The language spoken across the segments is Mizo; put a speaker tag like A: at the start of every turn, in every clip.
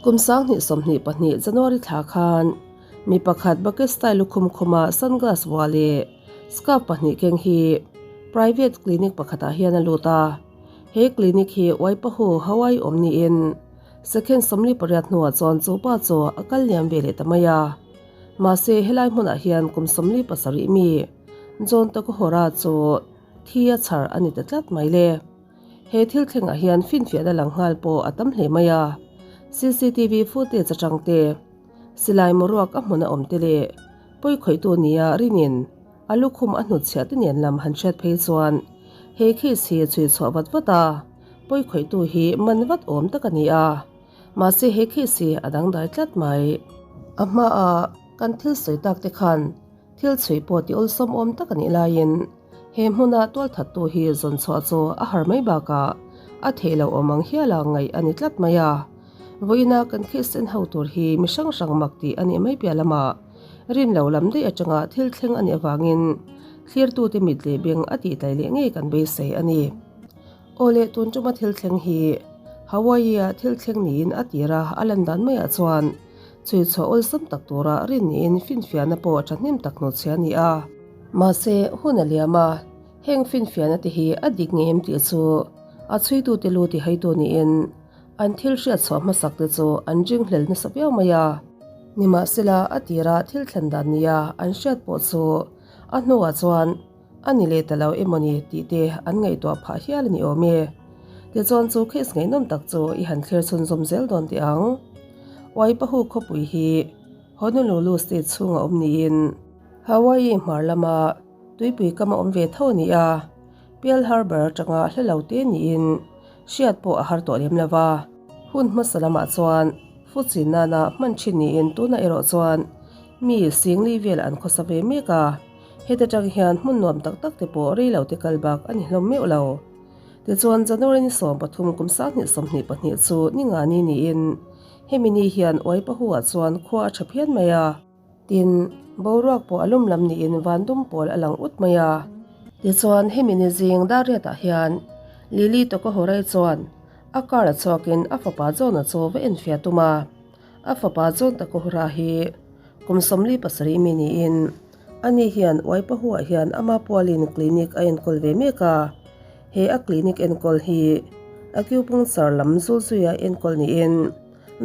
A: Kum 2022 January thla khan mi pakhat bucket style lukhum khuma sunglass vuah leh scarf pahnih keng hi private clinic pakhatah hian a lut a. He clinic hi Waipahu, Hawaii awm niin second 48 hnuah chuan chu pa chu a kal liam ve leh ta mai a. Mahse helai hmunah hian kum 37 mi John Takahora chu thi a chhar a ni ta tlat mai le. He thil thlengah hian finfiahna lang nghal pawh a tam hle mai a, cctv footage atang te, silai moruak a hmun a awm te leh pawikhawihtu nia rinin a lukhum a hnutchhiah te nen lam han hriat phei chuan he case hi chhui chhuah vat vat a, pawikhawihtu hi man vat awm tak a ni a, mahse he case hi a dangdai tlat mai. A hmaa kan thil sawi tak te khan Thil chhui pawh ti awlsawm awm tak a nih laiin he hmuna tualthattu hi zawn chhuah chu a har mai bakah a theih loh awm ang hiala ngaih a ni tlat mai a. Vawiina kan Kristian ho tur hi mi hrang hrang mak tih a nih mai piah lamah rin lo lam daih atanga thil thleng a nih avangin thlirtute mit leh beng a tih tlai leh ngei kan beisei a ni. Aw le, tun tuma thil thleng hi Hawaii-a thil thleng niin a tir a, a lan dan maiah chuan Chui chhuah awlsam tak tura rin niin finfiahna pawh thahnem tak hnawhchhia a ni a. Mahse, hun a liam a, heng finfiahna te hi a dik ngei em tih chu a chhuitute lu tihaitu niin an thil hriat chhuah hmasak te chu an ringhlel nasa viau mai a. Nimahsela, a tira thil thlen dan nia an hriat pawh chu a hnuah chuan a ni leh ta lo emawni tih te an ngaihtuah phah hial a ni awm e. Tichuan chu case ngaihnawm tak chu i han thlir chhunzawm zel dawn teh ang. Waipahu khawpui hi Honolulu state chhunga awm niin Hawaii hmar lama tuipui kama awm ve tho a ni a, Pearl Harbor atanga hla lo te niin hriat pawh a har tawh lem lo va. Hun hmasa lamah chuan fuchin nana hman thin niin tunah erawh chuan mi singli vel an khawsa ve mek a. Heta tang hian hmun nuam tak tak te pawh rei lo te kal bak a ni hlawm meuh lo. Tichuan January ni 13 kum 2022 chu ni nga ni niin hemi ni hian Waipahu ah chuan khua a tha phian mai a. Tin, boruak pawh a lum lam niin van dum pawl a lang ut mai a. Tichuan hemi ni zing dar riat ah hian Lily Tokohorai chuan a car a chhuakin a fapa John-a chu va enfiah tum a. A fapa John Takohora hi kum 47 mi niin Ani hian Waipahuah hian ama pualin clinic a enkawl ve mek a, he a clinic enkawl hi acupuncture lam zulzuia enkawl niin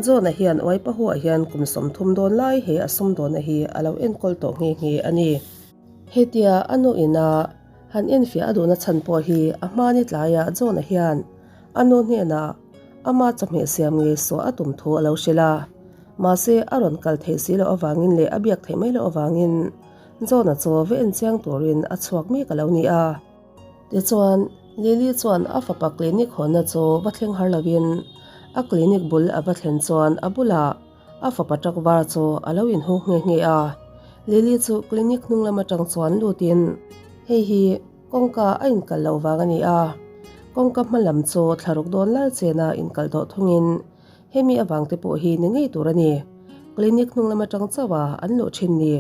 A: John-a hian Waipahuah hian kum 30 dawn lai he a sumdawnna hi a lo enkawl tawh nghe nghe a ni. Hetia a nu ina han enfiah a duhna chhan pawh hi a hmani tlaiah John-a hian a nu hnenah ama chawhmeh siam ngei suah a tum thu a lo hrilh a. Mahse, a rawn kal theih si loh avangin leh a biak theih mai loh avangin John-a chu va en chiang turin a chhuak mek a lo ni a. Tichuan, Lily chuan a fapa clinic hawnna chu va thleng har lovin a clinic bul a va thlen chuan a bulah a fapa truck var chu a lo inhung nghe nghe a. Lily chu clinic hnung lam atang chuan lutin, Hei hi kawngka a inkal loh vang a ni a, kawngka hma lam chu thlaruk dawn lai chena inkal tawh thungin Hemi avang te pawh hi ni ngei tur a ni. Clinic hnung lam atang chauh a an luh thin ni.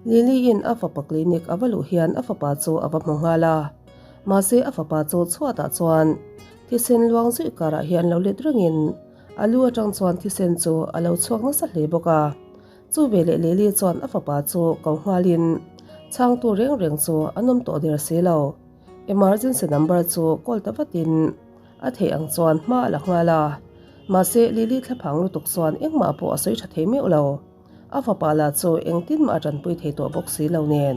A: Lily-in a fapa clinic a va luh hian a fapa chu a va hmu nghal a. Mahse a fapa chu chhuatah chuan thisen luang zuih karah hian lo let rengin a lu atang chuan thisen chu a lo chhuak nasa hle bawk a. Chu veleh Lily chuan a fapa chu ko nghalin chhangtu reng reng chu an awm tawh der si lo. Emergency number chu call ta vatin A theih ang chuan hma a la nghal a, mahse Lily thlaphang lutuk chuan engmah pawh a sawi tha thei meuh lo. A fapa lah chu engtin mah a tanpui thei tawh bawk si lo nen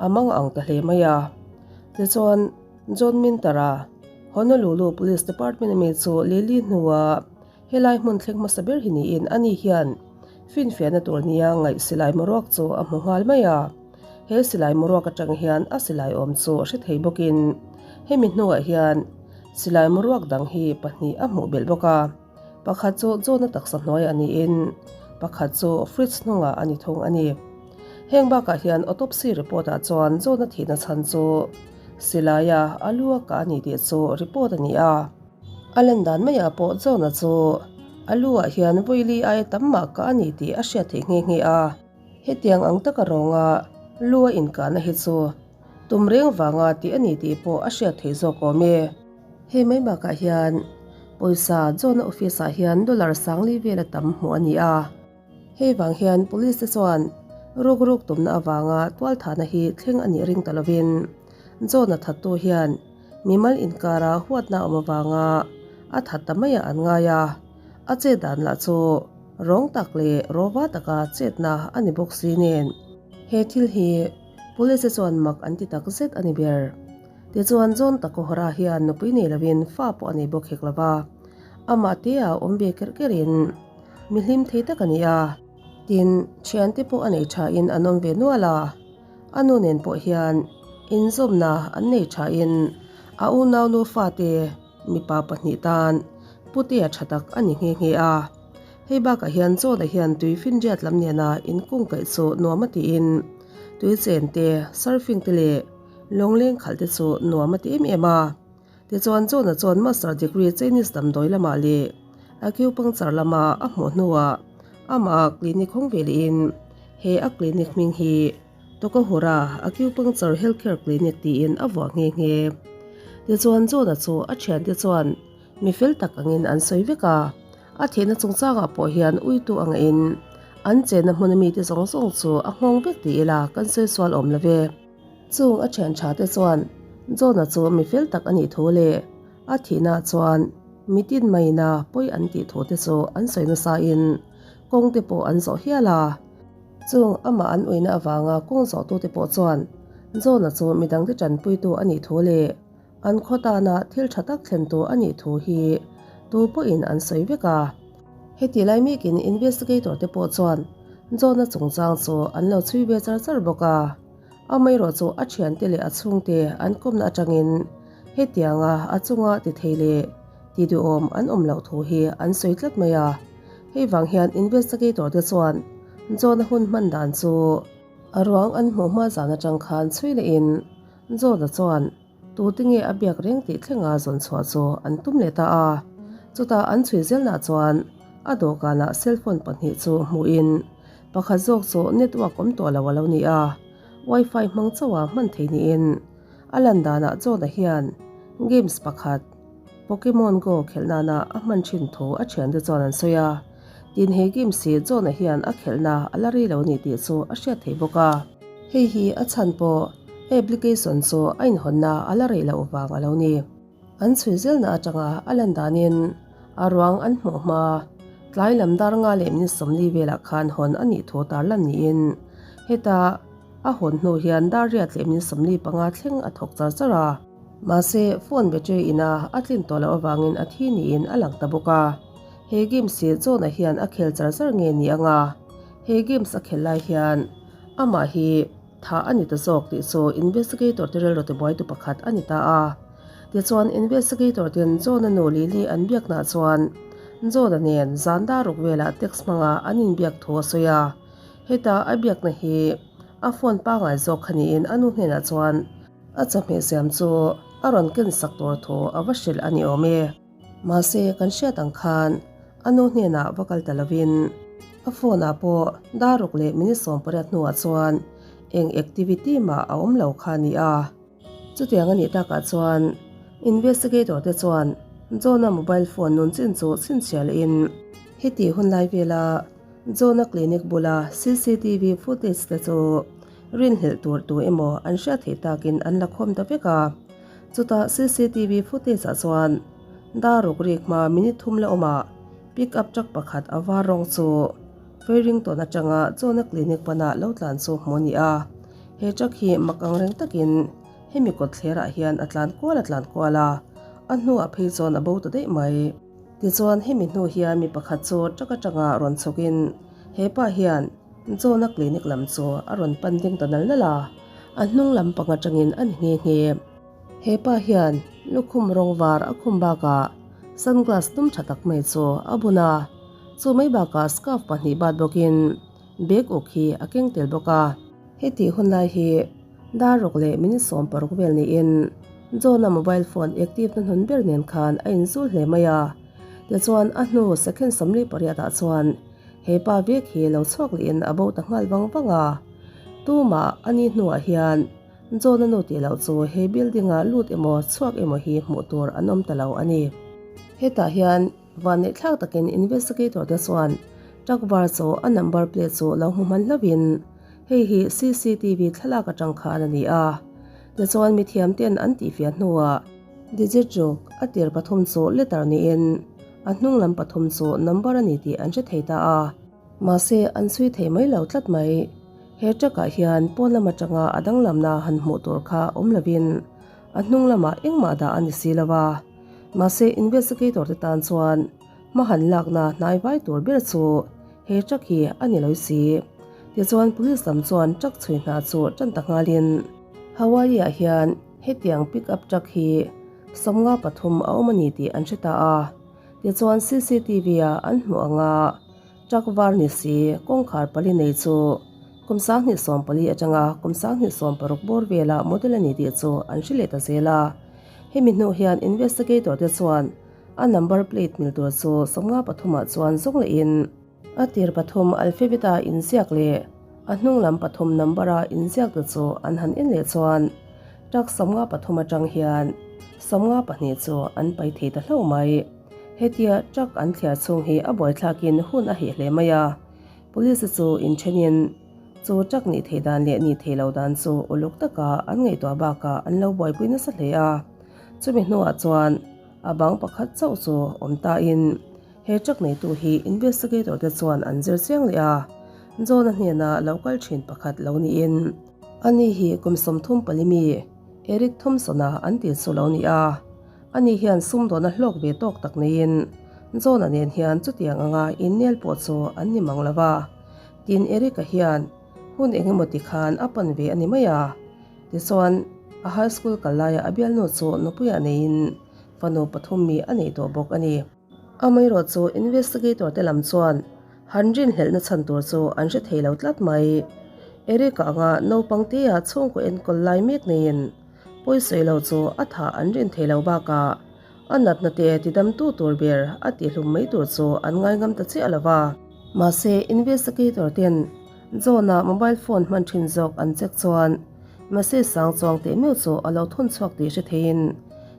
A: a mang ang ta hle mai a. Tichuan, John Minter-a, Honolulu Police Department ami chu Lily hnua helai hmun thleng hmasa ber hi niin ani hian finfiahna tur nia ngaih silai maruak chu a hmu nghal mai a. He silai maruak atang hian a silai awm chu hre thei bawkin hemi hnuah hian silai maruak dang hi pahnih a hmuh belh bawk a, pakhat chu John-a taksa hnuaiah niin pakhat chu fridge hnungah a ni thung a ni. Heng bakah hian autopsy report ah chuan John-a thihna chhan chu silaia a lu a kah a ni tih chu report a ni a. A lan dan maiah pawh John-a chu a lu ah hian vawili aia tam mah kah a ni tih a hriat theih nghe nghe a. Hetiang ang taka rawnga lu a inkahna hi chu tum reng vanga tih a ni tih pawh a hriat theih zawk awm e. Hei mai bakah hian Pawisa John-a office ah hian dollar 4000 vela tam hmuh a ni a. Hei vang hian police te chuan ruk ruk tumna avanga tualthahna hi thleng a nih ring ta lovin John-a thattu hian mimal inkara huatna awm avanga a that ta maiah an ngai a, a chet dan lah chu rawng tak leh rawva taka chetna a ni bawk si nen. He thil hi police te chuan mak an ti tak zet a ni ber. Tichuan John Takohara hian nupui nei lovin fa pawh a nei bawk hek lova, amah te ah awm ve kerh kerhin mi hlim thei tak a ni a. Tin, thiante pawh a nei thain an awm ve nual a, a nu nen pawh hian inzawmna an nei thain a unau nufa te mipa pahnih tan putea tha tak a ni nghe nghe a. Hei bakah hian John-a hian tui finriat lam nena inkungkaih chu nuam a tiin tui chen te, surfing te leh Lawngleng khalh te chu nuam a ti em em a. Tichuan John-a chuan Master Degree Chinese damdawi lamah leh Acupuncture lama a hmuh hnuah amah clinic hawng ve lehin he a clinic hming hi Tokohura Acupuncture Healthcare Clinic tiin a vuah nghe nghe. Tichuan John-a chu a thiante chuan mi fel tak angin an sawi vek a, a thehna chungchangah pawh hian uitu angin an chenna hmun a mite zawng zawng chu a nghawng vek ti ila kan sawi sual awm lo ve. Chung a thian tha te chuan John-a chu mi fel tak a nih thu leh a thihna chuan mitin maina pawi an tih thu te chu an sawi nasa in kawng te pawh an zawh hial a. Chung amah an uina avanga kawng zawh tu te pawh chuan John-a chu midang te tanpuitu a nih thu leh an khaw tana thil tha tak thlen tu a nih thu hi tu pawhin an sawi vek a. Heti lai mekin investigator te pawh chuan John-a chungchang chu an lo chhui ve char char bawk a. Amaherawh chu a thiante leh a chhungte an kawmna atangin hetianga a chunga ti thei leh ti duhawm an awm loh thu hi an sawi tlat mai a. Hei vang hian investigator te chuan John-a hun hman dan chu a ruang an hmuh hma zan atang khan chhui lehin John-a chuan Tute nge a biak reng tih thlenga zawn chhuah chu an tum leh ta a. Chutah an chhui zelnah chuan a dawhkanah cellphone pahnih chu hmuhin pakhat zawk chu network awm tawh lo a lo ni a, wifi hmang chauha hman thei niin a lan danah John-a hian games pakhat Pokemon Go khelh nana a hman thin thu a thiante chuan an sawi a. Tin he games hi John-a hian a khelhna a la rei lo ni tih chu a hriat theih bawk a. Hei hi a chhan pawh application chu a inhawnna a la rei loh vang a lo ni. An chhui zelna atanga a lan danin a ruang an hmuh hma tlai lam dar nga leh minute 40 velah khan hawn a nih thu tarlan niin heta a hawn hnu hian dar riat leh minute 45 thleng a thawk char char a. Mahse phone battery ina a tlin tawh loh avangin a thi niin a lang ta bawk a. He games hi John-a hian a khel char char nge ni anga he games a khel lai hian amah hi thah a ni ta zawk tih chu investigator te rilru tibuaitu pakhat a ni ta a. Tichuan investigator ten John-a nu Lily an biaknaah chuan John-a nen zan dar ruk velah text hmanga an inbiak thu a sawi a. Heta a biakna hi a phone pangngai zawk kha niin a nu hnenah chuan a chawhmeh siam chu a rawn ken sak tur thu a va hrilh a ni awm e. Mahse kan hriat ang khan a nu hnenah va kal ta lovin a phone ah pawh dar ruk leh minute 18 hnuah chuan eng activity mah a awm lo kha a ni a. Chutiang a nih takah chuan investigator te chuan John-a mobile phone nun chin chu chhinchhiah lehin heti hun lai vela John-a clinic bula cctv footage te chu rinhlelh tur tu emaw an hriat theih takin an la khawm ta vek a. Chutah cctv footage ah chuan dar ruk rik hma minute thum la awmah pick up truck pakhat a var rawng chu Farrington atanga John-a clinic panah lo tlan chu hmuh a ni a. He truck hi mak ang reng takin hemi kawtthler ah hian a tlan kual a tlan kual a, a hnuah phei chuan a bo ta daih mai. Tichuan hemi hnu hian mi pakhat chu truck atanga rawn chhukin he pa hian John-a clinic lam chu a rawn pan ding ta nal nal a, a hnung lam pang atangin a ni nghe nghe. He pa hian lukhum rawng var a khum bakah sunglass tum tha tak mai chu a bun a, chu mai bakah scarf pahnih bat bawkin bag uk hi a keng tel bawk a. Heti hun lai hi dar ruk leh minute 16 vel niin John-a mobile phone active na hnun ber nen khan a inzul hle mai a, tichuan a hnu second 48 ah chuan He pa vek hi lo chhuak lehin a bo ta nghal vang vang a, tumah a ni hnuah hian John-a nu tih loh chu he building-a lut emaw chhuak emaw hi hmuh tur an awm ta lo a ni. Hetah hian vanneihthlak takin investigator te chuan truck var chu a number plate chu lo hmu hman hlauhin hei hi cctv thlalak atang khan a ni a. Tichuan mithiam ten an tihfiah hnuah digit ruk a tir pathum chu letter niin a hnung lam pathum chu number a ni tih an hre thei ta a. Mahse an chhui thei mai lo tlat mai. He truck ah hian pawn lam atanga a danglamna han hmuh tur kha awm lovin a hnung lamah engmah dah a ni si lo a. Mahse investigator te tan chuan hma han lakna hnai vai tur ber chu he truck hi a ni lo si. Tichuan police lam chuan truck chhui hna chu tan ta nghalin Hawaii ah hian hetiang pick up truck hi 53 a awm a ni tih an hre ta a. Tichuan cctv ah an hmuh anga truck var ni si kawngkhar pali nei chu kum 2014 atanga kum 2016 bawr vela model a ni tih chu an hre leh ta zel a. Hemi hnu hian investigator te chuan a number plate mil tur chu 53 ah chuan zawng lehin a tir pathum alphabet a inziak leh a hnung lam pathum number a inziak te chu an han en leh chuan truck 53 atang hian 52 chu an pai thei ta hlauh mai. Hetia truck an thliar chhung hi a buaithlakin hun a heh hle mai a. Police chu inthenin chu truck nih theih dan leh nih theih loh dan chu uluk taka an ngaihtuah bakah an lo buaipui nasa hle a. Chumi hnuah chuan a bang pakhat chauh chu awm tain he truck neitu hi investigator te chuan an zir chiang leh a. John-a hnena lo kal thin pakhat lo niin ani hi kum 34 mi Eric Thompson-a an tih chu lo ni a. Ani hian sumdawna hlawk ve tawk tak neiin John-a nen hian chutiang anga innel pawh chu an ni mang lo va. Tin Eric-a hian hun eng emaw ti khan a pan ve a ni mai a. Tichuan a high school kal laia a bialnu chu nupuiah neiin fanu pathum mi a nei tawh bawk a ni. Amaherawh chu investigator te lam chuan han rinhlelhna chhan tur chu an hre thei lo tlat mai. Eric-a anga naupang tea chhungkaw enkawl lai mek neiin pawisawi lo chu a thah an rin thei lo bakah a natna te tidamtu tur ber a tihlum mai tur chu an ngaingam ta chiah lo va. Mahse investigator ten John-a mobile phone hman thin zawk an check chuan message sang chuang teh meuh chu a lo thawn chhuak tih hre theiin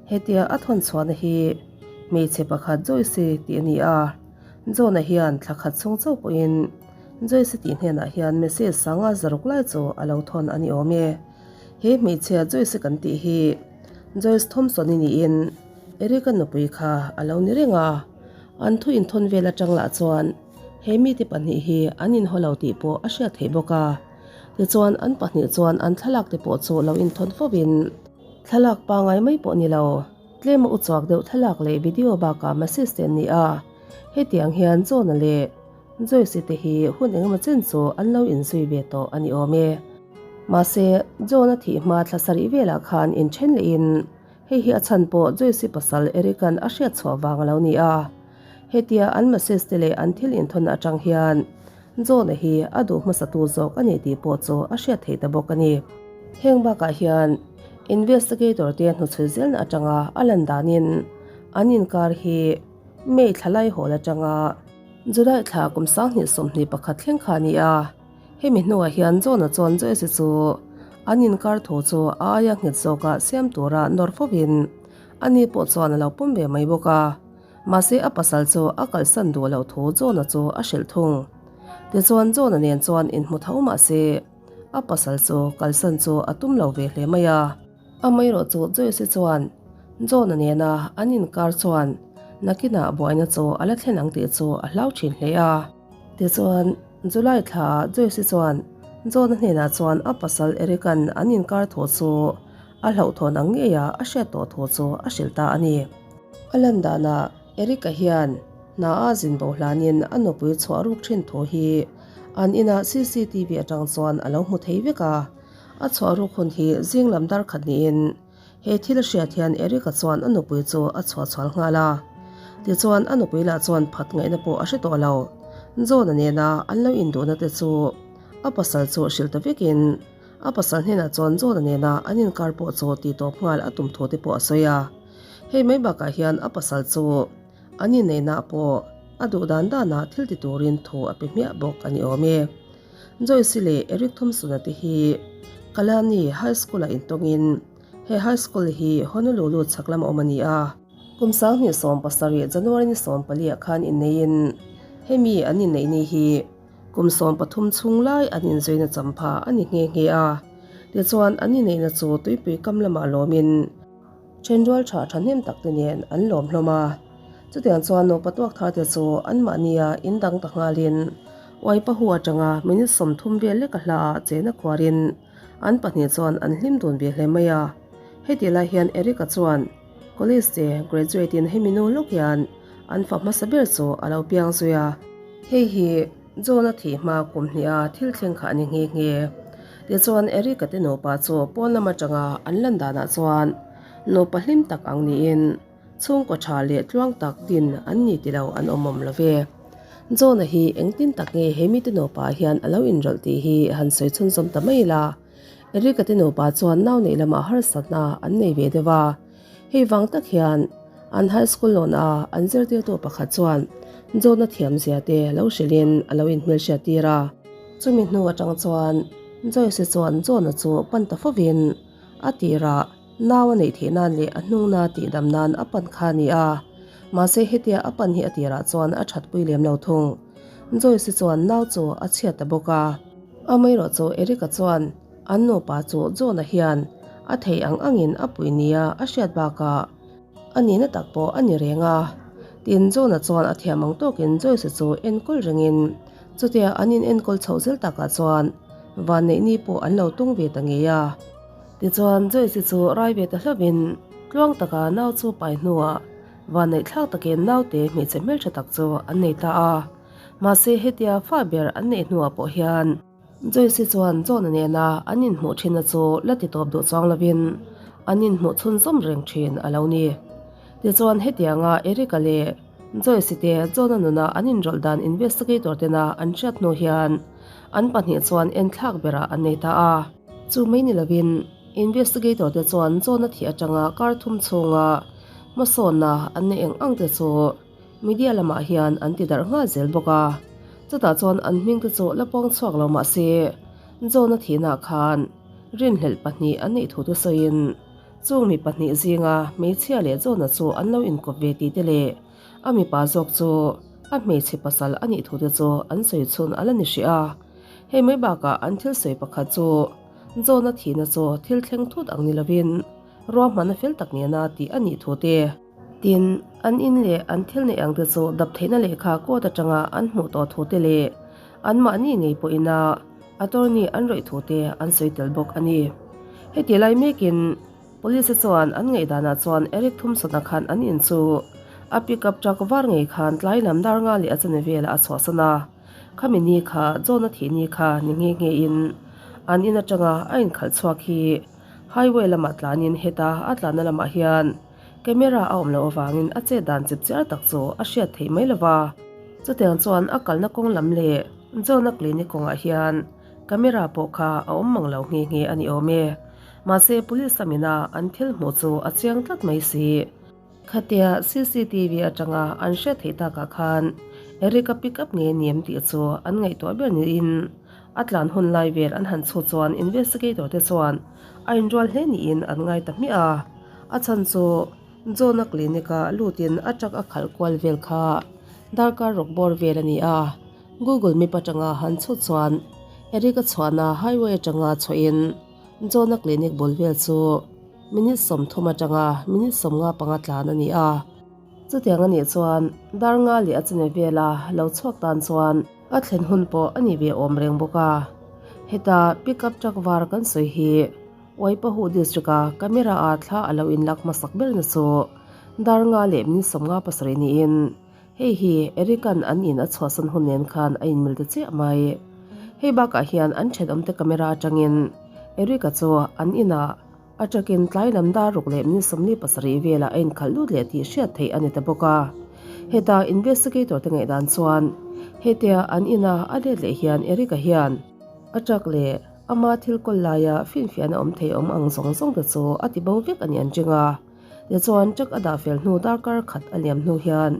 A: hetia a thawn chhuahna hi hmeichhe pakhat Joyce tih a ni a. John-a hian thla khat chhung chauh pawhin Joyce tih hnenah hian message sanga zaruk lai chu a lo thawn a ni awm e. He hmeichhia Joyce kan tih hi Joyce Thompson-i niin Eric-a nupui kha a lo ni reng a. An thu inthawn vel atang lah chuan he mite pahnih hi an inhaw lo tih pawh a hriat theih bawk a. Tichuan an pahnih chuan an thlalak te pawh chu lo inthawn fovin thlalak pangai mai pawh ni lo. Tlem a uchuak deuh thlalak leh video bakah message te an ni a. Hetiang hian John-a leh Joyce-i te hi hun engemaw chen chu an lo inzui ve tawh a ni awm e. Mahse, John-a thih hma thla sarih velah khan inthen lehin hei hi a chhan pawh Joyce-i pasal Eric-a'n a hriat chhuah vang a lo ni a. Hetia an message te leh an thil inthawn atang hian John-a hi a duh hmasatu zawk a ni tih pawh chu a hriat theih ta bawk a ni. Heng bakah hian investigator te hnuchhui zelna atanga a lan danin an inkar hi May thla lai hawl atanga July thla kum 2021 thleng kha a ni a. Hemi hnuah hian John-a chuan Joyce-i chu an inkar thu chu a aia nghet zawka siam tura nawr fovin ani pawh chuan a lo pawm ve mai bawk a. Mahse a pasal chu a kalsan duh loh thu John-a chu a hrilh thung. Tichuan John-a nen chuan inhmu tho mahse a pasal chu kalsan chu a tum lo ve hle mai a. Amaherawh chu Joyce-i chuan John-a nena an inkar chuan nakinah buaina chu a la thlen ang tih chu a hlau thin hle a. Tichuan July thlaah Joyce-i chuan John-a hnenah chuan a pasal Eric-a'n an inkar thu chu a hlauhthawn ang ngeia a hriat tawh thu chu a hrilh ta a ni. A lan danah Eric-a hian hna a zin bo hlanin a nupui chhuah ruk thin thu hi an inah cctv atang chuan a lo hmu thei vek a. A chhuah ruk hun hi zing lam dar khat niin he thil a hriat hian Eric-a chuan a nupui chu a chhuah chhual nghal a. Tichuan a nupui lah chuan phat ngaihna pawh a hre tawh lo. John-a nena an lo induhna te chu a pasal chu hrilh ta vekin a pasal hnenah chuan John-a nena an inkar pawh chu tih tawp nghal a tum thu te pawh a sawi a. Hei mai bakah hian a pasal chu an inneihna pawh a duh dan danah thil ti turin thu a pe hmiah bawk a ni awm e. Joyce-i leh Eric Thompson-a te hi Kalani High School-ah intawngin he high school hi Honolulu chhak lama awm a ni a. Kum 2017 January ni 14 ah khan inneiin hemi an inneih ni hi kum 13 chhung lai an inzuina champha a ni nghe nghe a. Tichuan an inneihna chu tuipui kam lamah lawmin thenrual tha thahnem tak te nen an lawm hlawm a. Chutiang chuan nupa tuak thar te chu anmahnia indang ta nghalin Waipahu atanga minute 30 vel lek a hla ah chena khuarin an pahnih chuan an hlim dun ve hle mai a. Heti lai hian Eric-a chuan College te graduate in hemi nu lawk hian an fa hmasa ber chu a lo piang zui a. Hei hi John-a thih hma kum hnih a thil thleng kha a ni nghe nghe. Tichuan Eric-a te nupa chu pawn lam atanga an lan danah chuan nupa hlim tak ang niin chhungkaw tha leh tluang tak din an ni tilo an awm awm lo ve. John-a hi engtin tak nge he mite nupa ah hian a lo inrawlh tih hi han sawi chhunzawm ta mai ila. Eric-a te nupa chuan nau neih lamah harsatna an nei ve deuh a. Hei vang tak hian an high school lawn a an zirtirtu pakhat chuan John-a thiamzia te lo hrilhin a lo inhmelhriat tir a. Chumi hnu atang chuan Joyce-i chuan John-a chu pan ta fovin a tirah nau a neih theih nan leh a hnungna tihdam nan a pan kha a ni a. Mahse hetia a pan hi a tirah chuan a thatpui lem lo thung. Joyce-i chuan nau chu a chhiat ta bawk a. Amaherawh chu Eric-a chuan an nupa chu John-a hian a thei ang angin a pui nia a hriat bakah a nihna tak pawh a ni reng a. Tin, John-a chuan a thiam ang tawkin Joyce-i chu enkawl rengin chutia an in enkawl chhoh zel takah chuan vanneihni pawh an lo tung ve ta ngei a. Tichuan, Joyce-i chu rai ve ta hlauhin tluang taka nau chu pai hnuah Vanneihthlak takin naute hmeichhe hmeltha tak chu an nei ta a, mahse hetia fa ber an neih hnuah pawh hian Joyce chuan John-a nena an inhmuh thinna chu la ti tawp duh chuang lovin an inhmuh chhunzawm reng thin a lo ni. Tichuan hetianga Eric-a leh Joyce te John-a nuna an inrawlh dan investigator tena an hriat hnu hian an pahnih chuan enthlak berah an nei ta a. Chu mai ni lovin investigator te chuan John-a thih atanga kar thum chhunga Hmasawnna an neih eng ang te chu media lamah hian an ti darh nghal zel bawk a, chutah chuan an hming te chu la pawng chhuak lo mah se John-a thihna khan rinhlelh pahnih an neih thu te sawiin chung mi pahnih zinga hmeichhia leh John-a chu an lo inkawp ve tih te leh a mipa zawk chu a hmeichhe pasal a nih thu te chu an sawi chhun a la ni hrih a. Hei mai bakah an thil sawi pakhat chu John-a thihna chu thil thleng thut ang ni lovin Ruahmanna fel tak nena tih a nih thu te. Tin, an in leh an thil neih ang te chu dap theihna lehkha court atanga an hmuh tawh thu te leh anmahni ngei pawhina attorney an rawih thu te an sawi tel bawk a ni. Heti lai mekin Police chuan an ngaihdanah chuan Eric Thompson-a khan an in chu a pickup truck var ngei khan tlai lam dar nga leh a chane velah a chhuahsan a. Khami ni kha John-a thih ni kha ni nghe nghe in an in atanga a inkhalh chhuak hi Highway lamah tlanin heta a tlanna lamah hian camera a awm loh avangin a chet dan chip chiar tak chu a hriat theih mai lova. Chutiang chuan a kalna kawng lam leh John-a clinic kawngah hian camera pawh kha a awm mang lo nghe nghe a ni awm e. Mahse police lamina an thil hmuh chu a chiang tlat mai si. Khatia cctv atanga an hriat theih takah khan Eric-a pick up nge ni em tih chu an ngaihtuah ber niin a tlan hun lai vel an han chhut chuan investigator te chuan a inrual hle niin an ngai ta hmiah a. A chhan chu John-a clinic-a lutin a truck a khalh kual vel kha darkar rawk bawr vel a ni a. Google map atanga han chhut chuan Eric-a chhuahna highway atanga chhuahin John-a clinic bul vel chu Minute 30 atanga minute 55 tlan a ni a. Chutiang a nih chuan dar nga leh a chane vela lo chhuak tan chuan a thlen hun pawh a ni ve awm reng bawk a. Heta pickup truck var kan sawi hi Waipahu district a camera a thla a lo inlak hmasak berna chu dar nga leh minute 57 niin hei hi Eric-a'n an in a chhuahsan hun nen khan a inmil ta chiah mai. Hei bakah hian an thenawmte camera atangin Eric-a chu an inah A takin tlai lam dar ruk leh min 47 velah a inkhalh lut leh tih hriat theih a ni ta bawk a. Heta investigator te ngaihdan chuan hetia an ina a let leh hian Eric-a hian a truck leh ama thil kawl laia finfiahna awm thei awm ang zawng zawng te chu a ti bo vek a ni an ring a. Tichuan truck a dah fel hnu darkar khat a liam hnu hian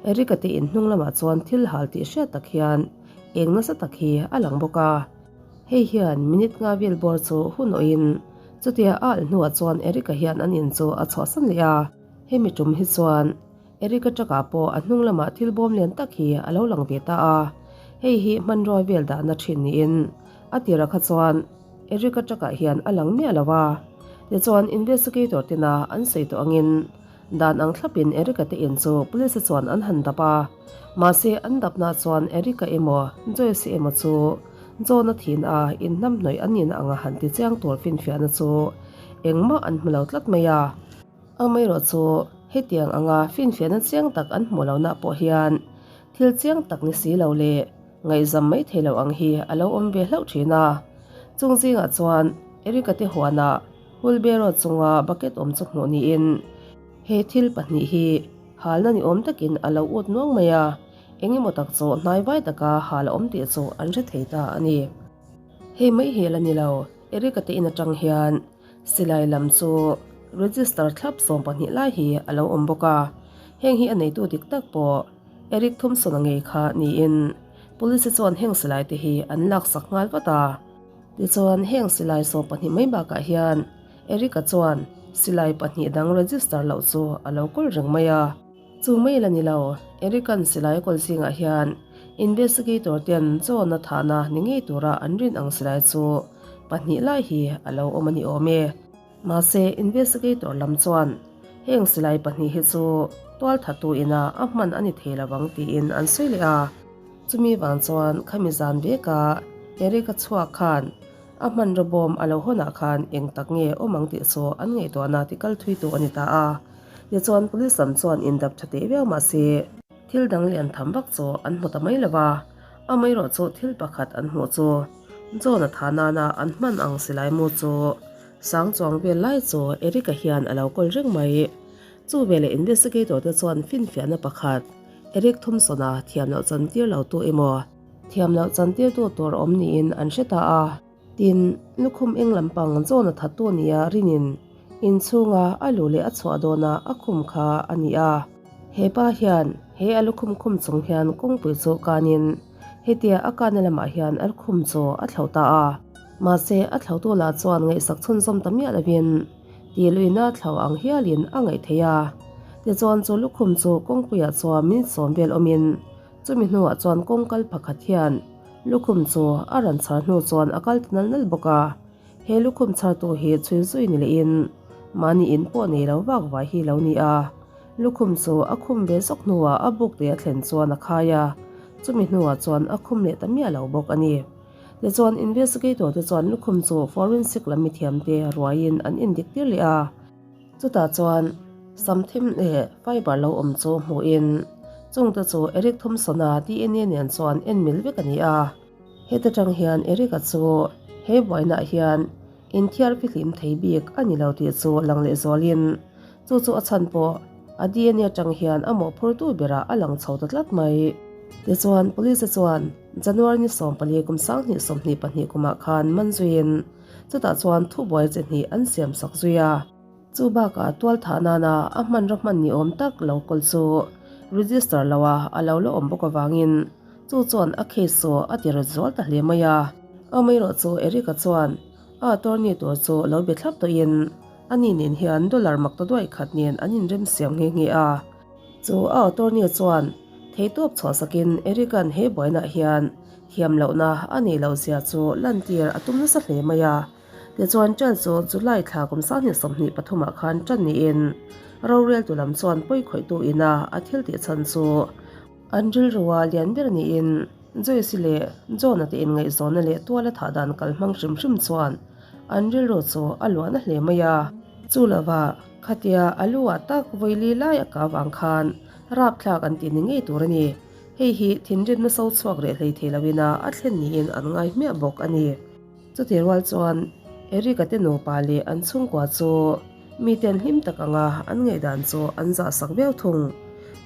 A: Eric-a te in hnung lamah chuan thil hal tih hriat tak hian eng nasa tak hi a lang bawk a. Hei hian minute nga vel bawr chu hun awhin chutia a alh hnuah chuan Eric-a hian an in chu a chhuahsan leh a. Hemi tum hi chuan Eric-a truck-ah pawh a hnung lamah thil bawm lian tak hi a lo lang ve ta a, hei hi hmanrua vel dahna thin niin a tirah kha chuan Eric-a truck-ah hian a lang miah lo a. Tichuan investigator tena an sawi tawh angin dan ang thlapin Eric-a te in chu police chuan an han dap a, mahse an dapna chuan Eric-a emaw Joyce-i emaw chu John-a thin a inhnamhnawih an nihna anga han ti chiang tur finfiahna chu engmah an hmu lo tlat mai a. Amaherawh chu hetiang anga finfiahna chiang tak an hmuh lohna pawh hian thil chiang tak ni si lo leh ngaihzam mai thei lo ang hi a lo awm ve hlauh thin a. Chung zingah chuan Erica te huanah wheelbarrow chunga bucket awm chu hmuh niin he thil pahnih hi halna ni awm takin a lo ut nuang mai a, eng emaw tak chu hnai vai taka hal a awm tih chu an hre thei ta a ni. Hei mai hi a la ni lo, Erica te in atang hian Silai lam chu register thlap 12 lai hi a lo awm bawk a, heng hi a neitu dik tak pawh Eric Thompson-a ngei kha niin Police chuan heng silai te hi an laksak nghal vat a. Tichuan heng silai 12 mai bakah hian Eric-a chuan silai pahnih dang register loh chu a lo kawl reng mai a. Chu mai la ni lo, Eric-a'n silai kawl zingah hian investigator ten John-a thahna ni ngei tura an rin ang silai chu pahnih lai hi a lo awm a ni awm e. Mahse, investigator lam chuan heng silai pahnih hi chu tualthatu ina a hman a ni thei lo ang tiin an sawi leh a. Chumi vang chuan khami zan veka Eric-a chhuak khan A hmanraw bawm a lo hawnah khan eng tak nge awm ang tih chu an ngaihtuahna ti kal thui tu a ni ta a. Tichuan police lam chuan indap tha teh viau mah se, thil dang lian tham vak chu an hmu ta mai lo va, amaherawh chu thil pakhat an hmuh chu John-a tha nana an hman ang silai mu chu sang chuang vel lai chu Eric-a hian a lo kawl reng mai. Chu veleh investigator te chuan finfiahna pakhat Eric Thompson-a thiam loh chantir lo tu emaw, Thiam loh chantirtu tur awm niin an hre ta a. Tin, lukhum eng lampang zawn a thattu nia rinin inchhunga a luh leh a chhuah dawna a khum kha a ni a. He pa hian he a lukhum khum chung hian kawngpui chu kanin hetia a kana lamah hian a lukhum chu a thlo ta a. Mahse, a thlotu lah chuan ngaihsak chhunzawm ta miah lovin tih luihna thlo ang hialin a ngaih theih a. Tichuan chu lukhum chu kawngpuiah chuan minute sawm vel awmin Chumi hnuah chuan kawngkal pakhat hian lukhum chu a rawn chhar hnu chuan a kal ta nal nal bawk a, he lukhum chhartu hi chhui zui ni lehin mahni in pawh nei lo vak vai hi lo ni a, lukhum chu a khum ve zawk hnuah a buk te a thlen chuan a khai a, chumi hnuah chuan a khum leh ta miah lo bawk a ni. Tichuan investigator te chuan lukhum chu forensic lam mithiamte ruaiin an indik tir leh a. Chutah chuan sam them leh fiber lo awm chu hmuhin chungte chu Eric Thompson-a DNA nen chuan en mil vek a ni a. Heta tang hian Eric-a chu he buainaah hian inthiar fihlim thei bik a ni lo tih chu lang leh zualin chu chu a chhan pawh a DNA tang hian a mawhphurtu berah a lang chho ta tlat mai. Tichuan Police chuan January ni 14 kum 2022 kumah khan man zuiin Chutah chuan thubuai chi hnih an siam sak zui a. Chu bakah tual thah nana a hmanraw hman ni awm tak lo kawl chu register lo a a lo la awm bawk avangin chu chuan a case chu a ti ret zual ta hle mai a. Amaherawh chu Eric-a chuan a attorney tur chu lo be thlap tawhin ani nen hian dollar mak ta duaih khat nen an inrem siam nghe nghe a. Chu a attorney chuan theihtawp chhuah sakin Eric-a'n he buainaah hian thiam lohna a neih loh zia chu lantir a tum nasa hle mai a. Tichuan ṭan chu July thla kum 2023 ah khan ṭan niin roreltu lam chuan pawi khawihtu ina a thil tih chhan chu an rilrua lian ber niin Joyce-i leh John-a te inngaihzawnna leh tuala thah dan kal hmang hrim hrim chuan an rilru chu a luahna hle mai a. Chu lovah khatia a lu ah tak vawili lai a kah vang khan rapthlak an ti ni ngei tur a ni. Hei hi thinrimna so chhuak reh hlei thei loin a a thlen niin an ngai hmiah bawk a ni. Chutih rual chuan Eric-a te nupa leh an chhungkua chu miten hlim tak anga an ngaihdan chu an zah sak viau thung.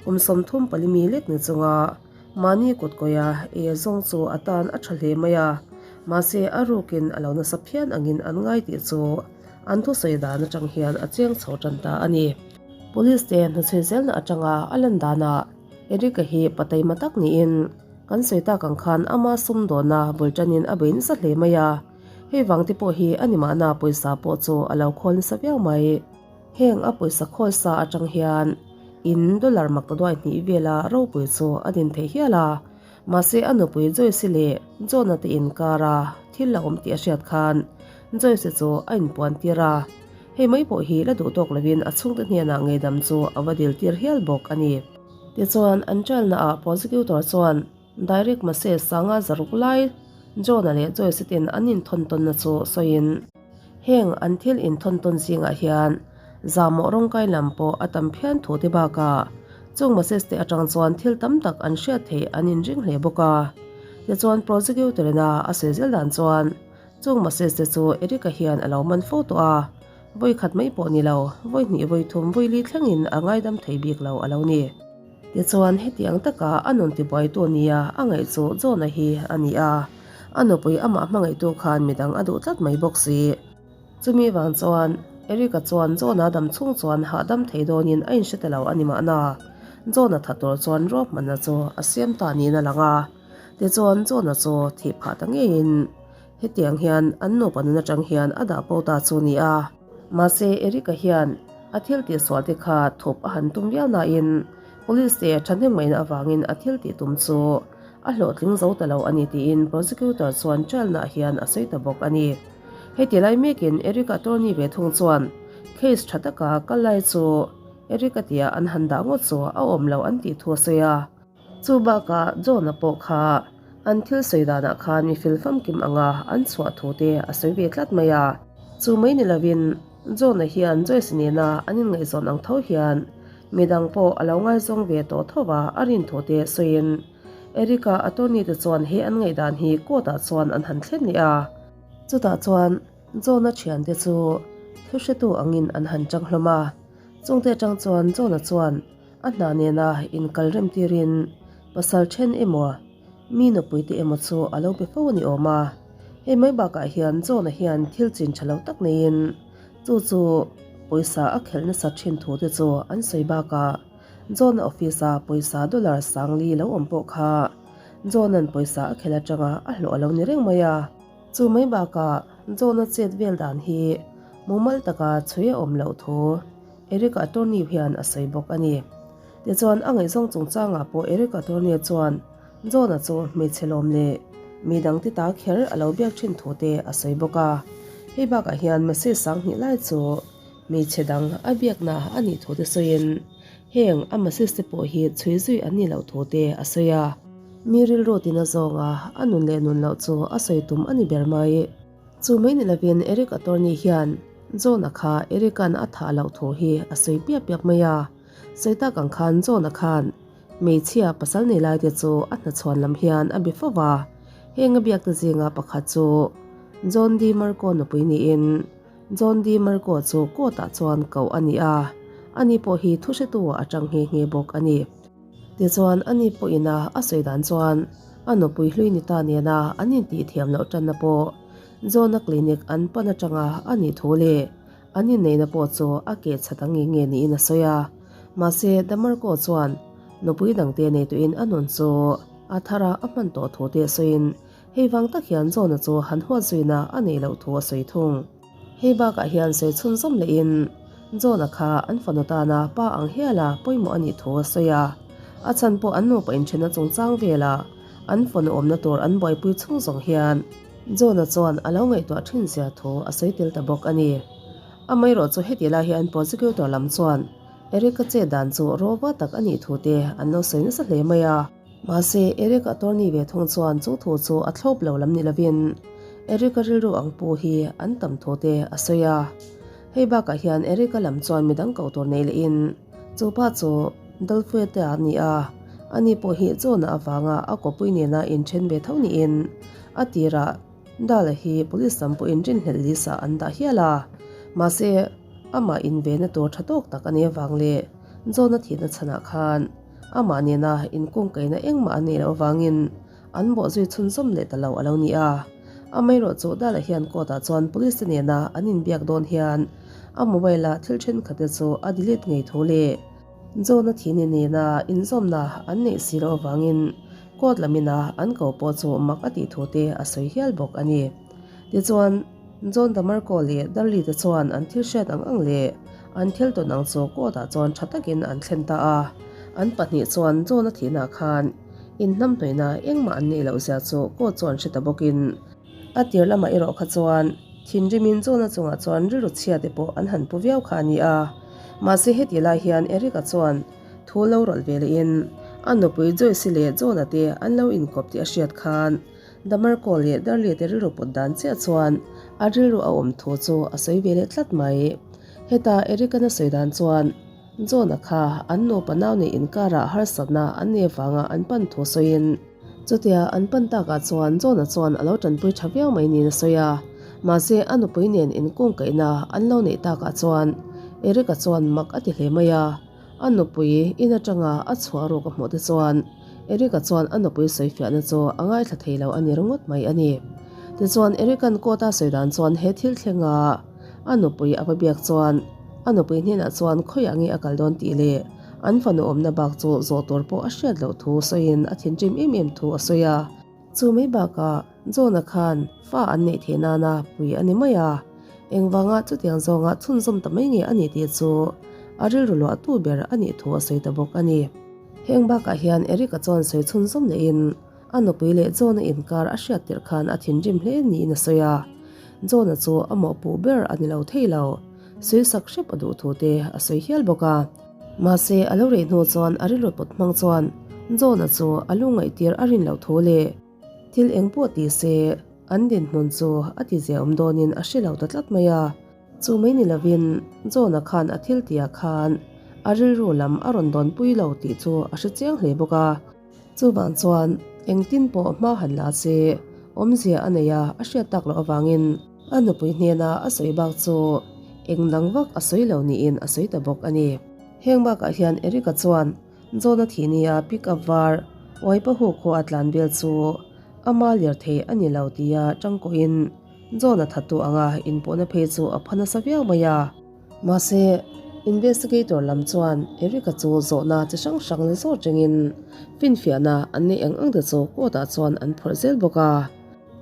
A: Kum 34 mi lek ni chunga mahni kut kawia ei a zawng chu a tan a tha hle mai a, mahse a rukin a lo nasa phian angin an ngai tih chu an thusawi dan atang hian a chiang chho tan ta a ni. Police te hnuchhui zelna atanga a lan danah Eric-a hi pa taima tak niin kan sawi tak ang khan ama sum dawna bul tanin a bei nasa hle mai a, hei vang te pawh hi a ni mahna pawisa pawh chu a lo khawl nasa viau mai. Heng a pawisa khawl sa atang hian in dollar maktaduai hnih vela ropui chu a din thei hial a. Mahse a nupui Joyce-i leh John-a te inkara thil a awm tih a hriat khan Joyce-i chu a inpuan tir a. Hei mai pawh hi la duh tawk lovin a chhungte hnenah ngeihdam chu a va dil tir hial bawk a ni. Tichuan an trial naah prosecutor chuan direct message sanga zaruk lai John-a leh Joyce-i ten an inthawn tawnna chu sawiin, Heng an thil inthawn tawn zingah hian zahmawh rawngkai lam pawh a tam phian thu te bakah chung message te atang chuan thil tam tak an hriat theih an inring hle bawk a. Tichuan prosecutor ina a sawi zel dan chuan chung message te chu Eric-a hian a lo man fo tawh a, vawi khat mai pawh ni lo, vawi hnih vawi thum vawi li thlengin a ngaidam thei bik lo a lo ni. Tichuan hetiang taka a nun tibuaitu nia a ngaih chu John-a hi a ni a. A nupui amah hmangaihtu khan midang a duh tlat mai bawk si. Chumi vang chuan Eric-a chuan John-a dam chhung chuan hahdam thei dawnin a inhre ta lo a ni mahna. John-a tha tur chuan ruahmanna chu a siam ta niin a lang a. Tichuan John-a chu thih phah ta ngeiin hetiang hian an nupa nun atang hian a dah bo ta chu ni a. Mahse Eric-a hian a thil tihsual te kha thup a han tum viau nain Police te thahnem ngaihna avangin a thil tih tum chu a hlawhtling zo ta lo a ni tiin prosecutor chuan trial nah hian a sawi ta bawk a ni. Heti lai mekin Eric-a attorney ve thung chuan case tha taka kal lai chu Eric-a tia an han dah ngawt chu a awm lo an tih thu a sawi a. Chu bakah John-a pawh kha an thil sawi danah khan mi fel famkim anga an chhuah thu te a sawi ve tlat mai a. Chu mai ni lovin John-a hian Joyce nena an inngaihzawn ang tho hian midang pawh a lo ngaizawng ve tawh tho va a rin thu te sawiin Eric-a attorney te chuan he an ngaihdan hi court-ah chuan an han thlen leh a. Chutah chuan John-a thiante chu thuhretu angin an han chang hlawm a. Chungte atang chuan John-a chuan a hna nena inkal rem tirin pasal then emaw mi nupui te emaw chu a lo be fo a ni awm a. Hei mai bakah hian John-a hian thil chin tha lo tak neiin chu chu pawisa a khelh nasat thin thu te chu an sawi bakah John-a office-a pawisa dollar sangli lo awm pawh kha John-a'n pawisa a khelh atanga a hlawh a lo ni reng mai a. Chu mai bakah John-a chet vel dan hi mumal taka chhui a awm loh thu Eric-a attorney hian a sawi bawk a ni. Tichuan a ngaihzawng chungchangah pawh Eric-a attorney chuan John-a chu hmeichhe lawm leh mi dangte ta kher a lo biak thin thu te a sawi bawk a. Hei bakah hian message sanghnih lai chu hmeichhe dang a biakna a nih thu te sawiin heng a message te pawh hi chhui zui an nih loh thu te a sawi a. Mi rilru tina zawnga a nun leh nun loh chu a sawi tum a ni ber mai. Chu mai ni lovin Eric attorney hian John-a kha Eric-a'n a thah loh thu hi a sawi piap piap mai a. Sawi tak ang khan John-a khan hmeichhia pasal nei lai te chu a hnachhuan lam hian a be fo va. Heng a biak te zinga pakhat chu John D. Marco nupui niin John D. Marco chu court-ah chuan koh a ni a, ani pawh hi thuhretu a tang nghe nghe bawk a ni. Tichuan, ani pawhin a a sawi dan chuan a nupui hlui ni ta nena an intih thiam loh tanna pawh John-a clinic an pan atanga a nih thu leh an inneihna pawh chu a keh chhat ang nge nge niin a sawi a. Mahse, Damarco chuan nupui dangte nei tuin a nun chu a thar a, a hman tawh thu te sawiin hei vang tak hian John-a chu han huat zuina a neih loh thu a sawi thung. Hei bakah hian sawi chhunzawm lehin John-a kha an fanu tana pa ang hiala pawimawh a nih thu a sawi a. A chhan pawh an nupa inthenna chungchang velah an fanu awmna tur an buaipui chhung zawng hian John-a chuan a lo ngaihtuah thin zia thu a sawi tel ta bawk a ni. Amaherawh chu heti lai hian prosecutor lam chuan Eric-a chet dan chu rawva tak a nih thu te an lo sawi nasa hle mai a. Mahse, Eric attorney ve thung chuan chu thu chu a thlawp lo lam ni lovin Eric-a rilru ang pu hi an tam thu te a sawi a. Hei bakah hian Eric-a lam chuan midang koh tur nei lehin chu pa chu Dolfuete a ni a, ani pawh hi John-a avanga a kawpui nena inthen ve tho niin a tirah Dala hi police lam pawhin rinhlelh list-ah an dah hial a. Mahse, amah invenna tur tha tawk tak a nih avang leh John-a thihna chhanah khan Amah nena inkungkaihna engmah a neih loh avangin an bawhzui chhunzawm leh ta lo a lo ni a. Amaherawh chu Dala hian court ah chuan police te nena an inbiak dawn hian a mobile a thil thenkhat te chu a delete ngei thu leh John-a thihni nena inzawmna an neih si loh avangin court lamina an ko pawh chu mak a tih thu te a sawi hial bawk a ni. Tichuan, John DeMarco leh Darley te chuan an thil hriat ang ang leh. An thil tawn ang chu court ah chuan tha takin an thlen ta a. An pahnih chuan John-a thihna khan inhnamhnawihna engmah an neih loh zia chu court chuan hre ta bawkin a tir lamah erawh kha chuan thinrimin John-a chungah chuan rilru chhia te pawh an han pu viau kha a ni a. Mahse heti lai hian Eric-a chuan thu lo rawlh ve lehin a nupui Joyce-i leh John-a te an lo inkawp tih a hriat khan Damarco leh Darley te rilru put dan chiah chuan a rilru a awm thu chu a sawi ve leh tlat mai. Heta Eric-an a sawi dan chuan John-a kha an nupa nau neih inkarah harsatna an nei avanga an pan thu sawiin chutia an pan takah chuan John-a chuan a lo tanpui tha viau mai niin a sawi a. Mahse a nupui nen inkungkaihna an lo neih takah chuan Eric-a chuan mak a ti hle mai a. A nupui in atanga a chhuah ruk a hmuh te chuan Eric-a chuan a nupui sawifiahna chu a ngaithla thei lo a ni ringawt mai a ni. Tichuan Eric-a'n court a sawi dan chuan he thil thlenga a nupui a va biak chuan a nupui hnenah chuan khawiah nge a kal dawn tih leh an fanu awmna bak chu zawh tur pawh a hriat loh thu sawiin a thinrim em em thu a sawi a. Chu mai bakah John-a khan fa an neih theih nana pui a ni mai a, engvanga chutiang zawnga chhunzawm ta mai nge a ni tih chu a rilru luahtu ber a nih thu a sawi ta bawk a ni. Heng bakah hian Eric-a chuan sawi chhunzawm lehin a nupui leh John-a inkar a hriat tirh khan a thinrim hle niin a sawi a, John-a chu a mawhpuh ber a ni lo thei lo, sawisak hrep a duh thu te a sawi hial bawk a. Mahse, a lo rei hnu chuan a rilru pawt hmang chuan John-a chu a lu ngaihtir a rin loh thu leh thil eng pawh ti se an dinhmun chu a ti ziaawm dawnin a hre lo ta tlat mai a. Chu mai ni lovin John-a khan a thil tihah khan a rilru lam a rawn dawnpui lo tih chu a hre chiang hle bawk a. Chuvang chuan engtin pawh hma han la se awmzia a nei a, a hriat tak loh avangin a nupui hnena a sawi bak chu eng dang vak a sawi lo niin a sawi ta bawk a ni. Heng bakah hian Eric-a chuan John-a thih nia pick up var Waipahu khua a tlan vel chu ama lirthei a ni lo tia tangkawhin John-a thattu anga inpawhna phei chu a pha nasa viau mai a. Mahse, investigator lam chuan Eric-a chu zawhna chi hrang hrang la zawt rengin finfiahna an neih ang ang te chu court ah chuan an phawrh zel bawk a.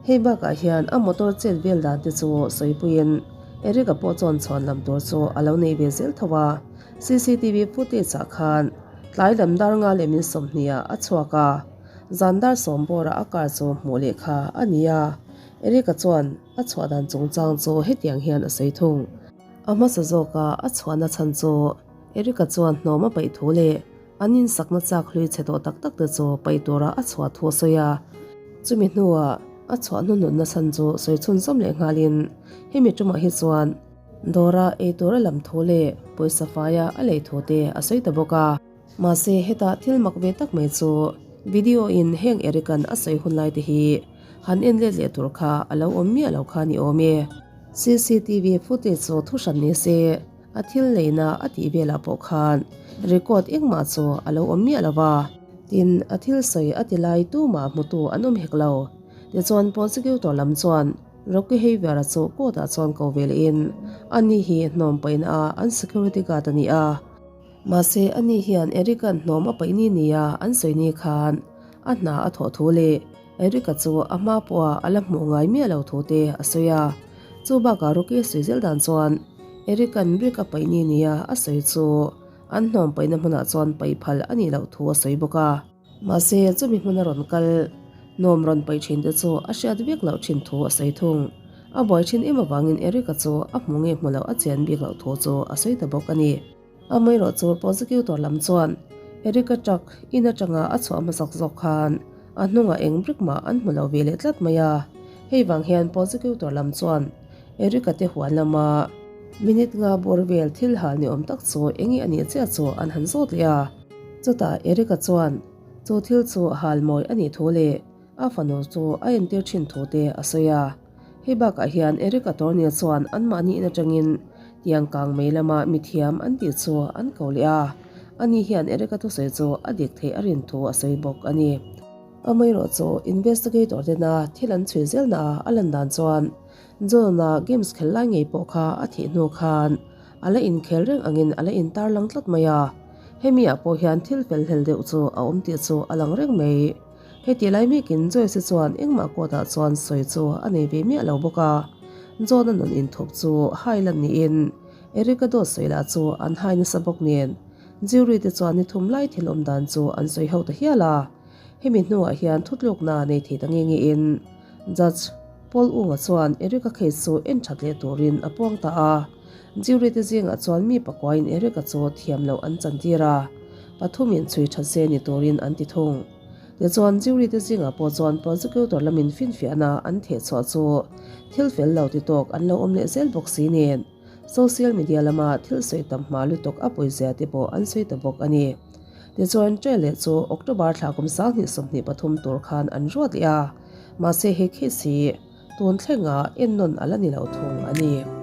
A: Hei bakah hian a motor chet vel dan te chu sawipuiin Eric-a pawh chuan chhuan lam tur chu a lo nei ve zel tho a. CCTV footage ah khan tlai lam dar nga leh min 20 ah a chhuak a, zan dar sawm bawrah a car chu hmuh leh kha a ni a. Eric-a chuan a chhuah dan chungchang chu hetiang hian a sawi thung. A hmasa zawka a chhuahna chhan chu Eric-a chuan hnawm a paih thu leh an insakna chak hlui chhe tawh tak tak te chu paih tura a chhuah thu a sawi a. Chumi hnuah a chhuah hnununna chhan chu sawi chhunzawm leh nghalin hemi tumah hi chuan dawra ei tura lam thu leh pawisa faia a lei thu te a sawi ta bawk a. Mahse heta thil mak ve tak mai chu video in heng Eric-a'n a sawi hun lai te hi han en let leh tur kha a lo awm miah lo kha ni awm e. CCTV footage chu thu hran ni se, a thil leina a tih velah pawh khan record engmah chu a lo awm miah lo va. Tin, a thil sawi a ti lai tumah hmutu an awm hek lo. Tichuan prosecutor lam chuan Rocky Havier-a chu court-ah chuan ko ve lehin ani hi hnawm paihna a an security guard a ni a. Mahse, ani hian Eric-a'n hnawm a paih ni nia an sawi ni khan a hna a thawh thu leh Eric-a chu a hma pawha a la hmuh ngai miah lo thu te a sawi a. Chu bakah Rocky a sawi zel dan chuan Eric-a'n brick a paih ni nia a sawi chu an hnawm paihna hmunah chuan paih phal a nih loh thu a sawi bawk a. Mahse, chumi hmuna rawn kal hnawm rawn paih thin te chu a hriat vek loh thin thu a sawi thung. A buai thin em avangin Eric-a chu a hmu nge hmu loh a chian bik loh thu chu a sawi ta bawk a ni. Amaherawh chu prosecutor lam chuan Eric-a truck in atanga a chhuah hmasak zawk khan a hnungah eng brick mah an hmu lo ve leh tlat mai a. Hei vang hian prosecutor lam chuan Eric-a te huan lama minute nga bawr vel thil hal ni awm tak chu eng nge a nih chiah chu an han zawt leh a. Chutah Eric-a chuan chu thil chu hal mawi a nih thu leh a fanu chu a entir thin thu te a sawi a. Hei bakah hian Eric Attorney chuan anmahni in atangin tiang kang mei lama mithiam an tih chu an ko leh a, ani hian Eric-a thusawi chu a dik theih a rin thu a sawi bawk a ni. Amaherawh chu investigator tena thil an chhui zelna a a lan dan chuan John-a games khel lai ngei pawh kha a thih hnu khan a la inkhel reng angin a la intarlang tlat mai a, hemi ah pawh hian thil fel hlel deuh chu a awm tih chu a lang reng mai. Heti lai mekin Joyce chuan engmah court ah chuan sawi chu a nei ve miah lo bawk a, John-a nun inthup chu hai lan niin. Eric-a dawt sawi lah chu an hai nasa bawk nen, jury te chuan ni thum lai thil awm dan chu an sawi ho ta hial a. Hemi hnuah hian thutlukna nei thei ta nge nge in Judge Paul Unga chuan Eric-a case chu en that leh turin a puang ta a. Jury te zingah chuan mi pakuain Eric-a chu thiam loh an chantir a, pathumin chhui that se ni turin an ti thung. Tichuan jury te zingah pawh chuan prosecutor lamin finfiahna an thehchhuah chu thil fel lo ti tawk an lo awm leh zel bawk si nen social media lama thil sawi tam hma lutuk a pawizia te pawh an sawi ta bawk a ni. Tichuan trial leh chu October thla kum 2023 tur khan an ruat leh a, mahse he case hi tun thlengah ennawn a la ni lo thung a ni.